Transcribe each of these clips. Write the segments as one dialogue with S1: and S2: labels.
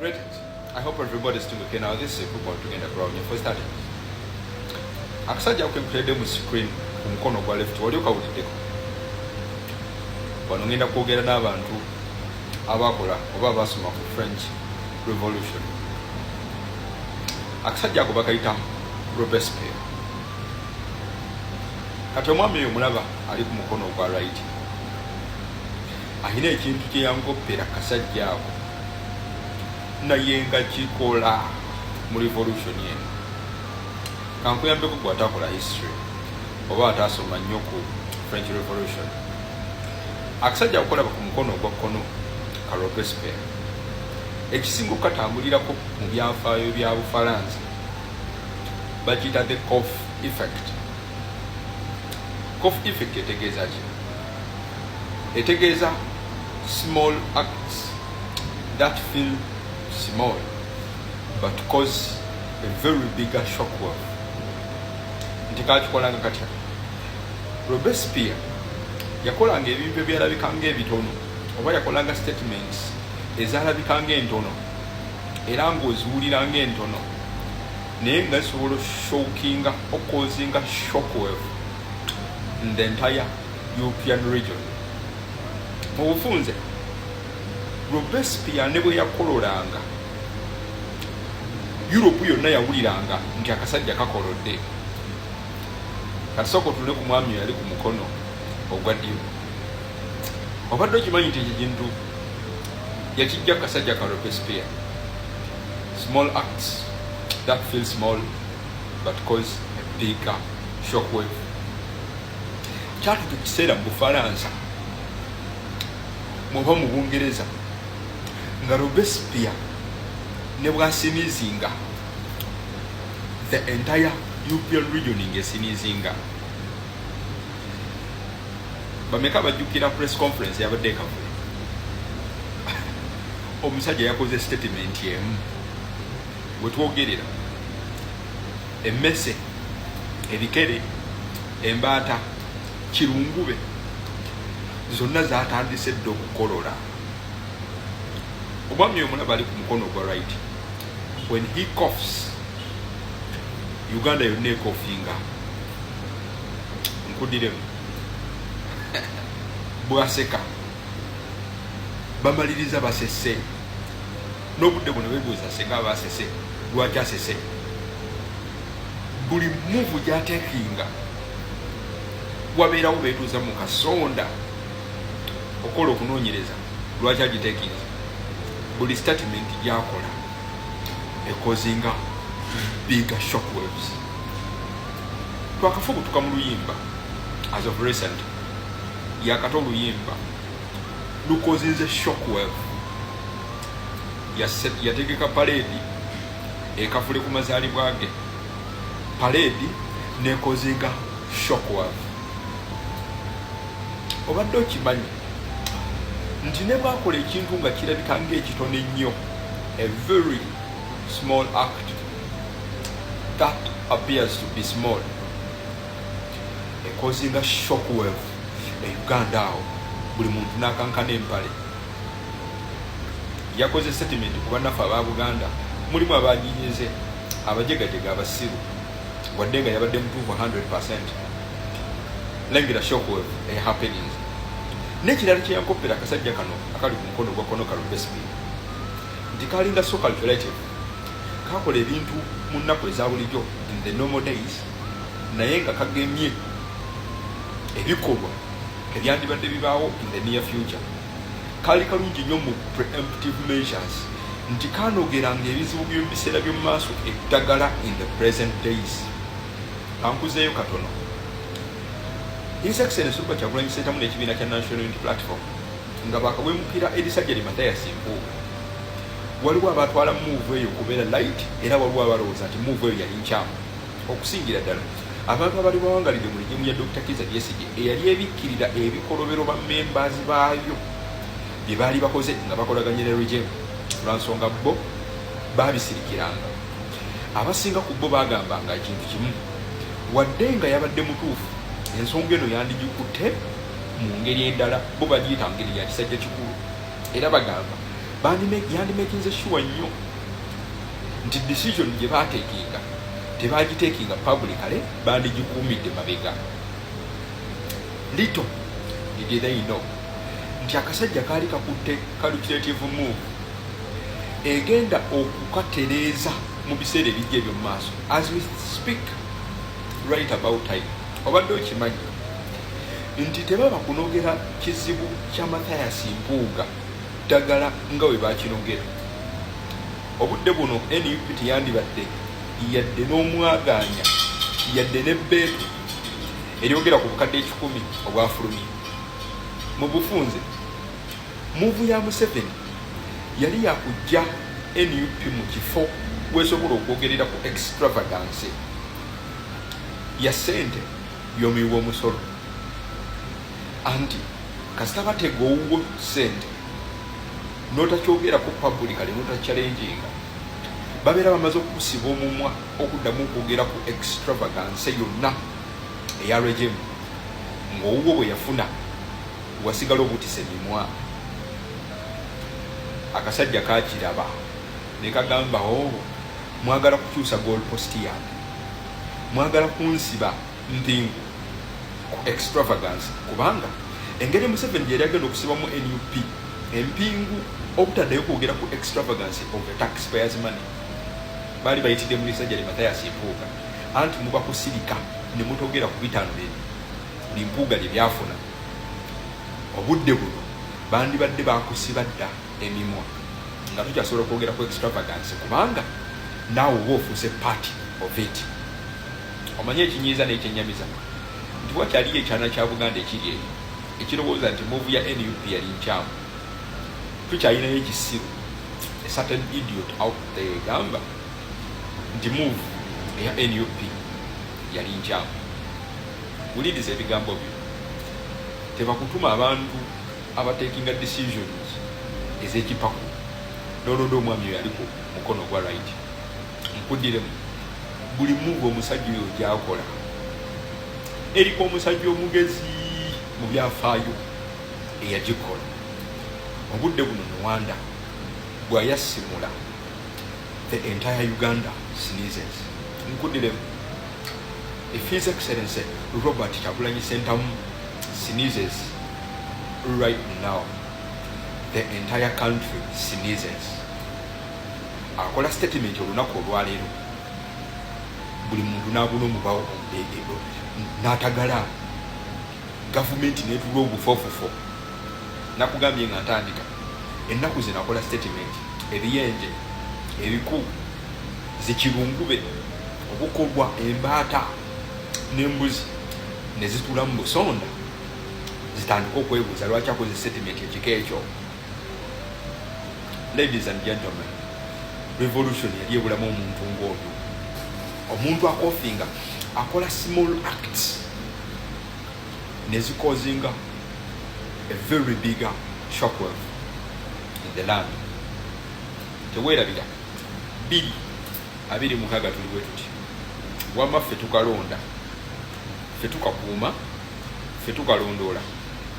S1: Greetings. I hope everybody's doing okay now. This is a quick one tugenda kulaba for starters. Akasajja ako kenkuteredde mu screen ku mukono ogwa left, wali okawuliddeko? Wano ngenda kwogera n'abantu abakola oba abasoma ku French Revolution. Akasajja ako bakayita Robespierre. Kati omwami oyo mulaba ali ku mukono ogwa right, alina ekintu kye yankoppera kasajja ako, naye nga kikola mu revolution eno. Kankuyambeko gwe atakola history oba atasoma nnyo ku French Revolution. Akasajja akolaba ku mukono ogwa kkono ka Robespierre, ekisinga okukatambulirako mu byafaayo bya Bufalansa bakiyita the cough effect. Cough effect etegeeza ki? Etegeeza small acts that feel small but cause a very bigger shockwave. Nti kakikolanga katya? Robespierre yakolanga ebintu ebyalabika ngaebitono oba yakolanga statements ezalabika ngaentono era ng'oziwulira ngaentono, naye nga zisobola oshockinga, ocausinga shockwave in the entire European region. Mu bufunze, Robespierre ne bwe yakololanga, Europe yonna yawuliranga nti akasajja kakolodde. Kati sooka otunule ku mwami yali ku mukono ogwa ddyo. Obadde okimanyi nti ekyo kintu yakijja kasajja ka Robespierre? Small acts that feel small but cause a bigger shockwave. Kyatuka ekiseera mu Bufalansa muba mu Bungereza nga Robespierre ne bwasneezinga, the entire European region ng'esneezinga. Bameka bajjukira press conference yabadde ekavule? Omusajja yakoze statement emu, wetwogerera emmese, ebikere, embaata, kirungube zonna zatandise dda okukolola. Omwami omulaba ali ku mukono ogwa right, when he coughs, Uganda yonna eccoughinga. Nkuddiremu, bwaseka bamaliriza basese. N'obudde buno bebuuza, senga basese, lwaki asese? Buli move gyatakinga wabeerawo beetuuza mu kasonda okola okunoonyereza lwaki agitakinze. Buli statement gyakola ecausinga bigger shockwaves. Twakafubutuka mu luyimba, as of recent yakata oluyimba lucausinze shockwave. Yategeka parade ekafule ku mazaalibwa ge, parade necausinga shockwave. Obadde okimanyi nti ne bwakola ekintu nga kirabika ngaekitono ennyo, a very small act that appears to be small ecausinga shockwave e Uganda awo, buli muntu n'akankana empale? Yakoze statement ku bannaffe aba Buganda, mulimu abaginyize, abajegajega, abasiru, wadde nga yabadde mutuufu 100. Lengera shockwave ehappenings. N'ekirala kyeyankoppera akasajja kano akali ku mukono gwa kono ka Robespierre nti kalinga so calculative, kakola ebintu mu nnaku eza bulijjo, in the normal days, naye nga kagemye ebikolwa ebyandibadde bibaawo in the near future. Kaali kalungi nnyo mu preemptive measures, nti kanogeranga ebizibu by'omu biseera by'omu maaso eddagala in the present days. Kankuzeeyo katono. His Excellence Robert Kyagulanyi Ssentamu n'ekibiina kya National Unity Platform nga bakawemukira erisajja li Mathias Mpuuga, waliwo abatwala move eyo okubeera light, era waliwo abalowooza nti move eyo yali nkyamu, okusingira ddala abantu abali bawangalidde mu regime ya Dr Kiza Besigye eyali ebikkirira ebikolobero ba members baayo bye baali bakoze nga bakolaganye ne regime. Lwansonga bo babisirikiranga. Abasinga ku bo bagambanga ekintu kimu: wadde nga yabadde mutuufu, ensonga eno yandigikutte mu ngeri endala. Bo bagiyita ngeri ya kisajja kikulu, era bagamba Yandimakinze sure nnyo nti decision gye bateekinga tebagiteekinga publicly, bandigikuumidde mabega. Little did they know nti akasajja kaali kakutte calculative move egenda okukatereeza mu biseera ebijja ebyo mu maaso. As we speak, right about time, obadde okimanyi nti tebaba kunogera kizibu kya Mathias Mpuuga ddagala nga bwe bakinogera. Obudde buno NUP teyandibadde yadde n'omwagaanya, yadde n'ebbeetu eryogera ku bukadde 100 obwafulumye. Mu bufunze, move ya Museveni yali yakujja NUP mu kifo wesobola okwogerera ku extravagance ya ssente y'omuwi w'omusolo, anti kasita batega owuwo ssente n'otakyogerako publicly, n'otakyalenjinga, babeera bamaze okukusiba omumwa okuddamu okwogera ku extravagance yonna eya regime. Ng'owuwo bwe yafuna, wasigala obutisa emimwa. Akasajja kakiraba ne kagamba, "O mwagala kukyusa goal post yange, mwagala kunsiba mpingu ku extravagance." Kubanga engeri Museveni gyeyali agenda okusibamu NUP empingu obutaddayo kwogera ku extravagance of the taxpayers' money, baali bayitidde mu lisajja li Mathias Mpuuga. Anti muba kusirika ne mutogera ku bitaano limpuuga lye byafuna, obudde buno bandibadde bakusiba dda emimwa nga tukyasobola okwogera ku extravagance, kubanga naawe oba ofuuse part of it. Omanye ekinyiiza n'ekyenyamiza nti wakyaliyo ekyana kya Buganda ekiri eyo ekirowooza nti move ya NUP yali nkyamu. Tukyalinayo ekisiru, a certain idiot out there, egamba nti move eya NUP yali nkyamu. Wuliriza ebigambo byo. Tebakutuma abantu abatekinga decisions ez'ekipaku nolonda omwami oyo ali ku mukono ogwa right. Nkuddiremu, buli move omusajja oyo gyakola eriko omusajja omugezi mu byafaayo eyagikola. Obudde buno Nuwanda bwayasimula, the entire Uganda sneezes. Nkuddiremu, if His Excellency Robert Kyagulanyi Sentamu sneezes right now, the entire country sneezes. Akola statement olunaku olwaleero, buli muntu n'abuna omubawo n'atagala, gavumenti netula obufofufo. Nakugambye nga ntandika, ennaku zino akola statement, ebiyenje, ebiku, zikirungube obukolwa embaata n'embuzi ne zitula mu busonda, zitandika okwebuuza lwaki akoze statement ekika ekyo. Ladies and gentlemen, revolution yali ebulamu omuntu ng'oyo, omuntu akofinga, akola small acts nezikozinga a very bigger shockwave in the land. Teweerabira, 2026 tuli bwe tuti. Wamma ffe tukalonda, ffe tukakuuma, ffe tukalondoola,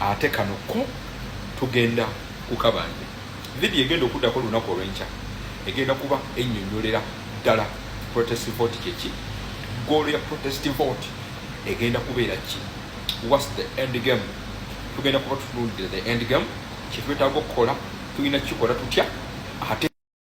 S1: ate kano ko tugenda kukabanja. Vidiyo egenda okuddako olunaku olw'enkya egenda kuba ennyonnyolera ddala protest vote kyeki, goal ya protest vote egenda kubeera ki, what's the end game. Tugenda kuba tutunulidde the end game, kyetwetaaga okukola, tulina kukikola tutya ate.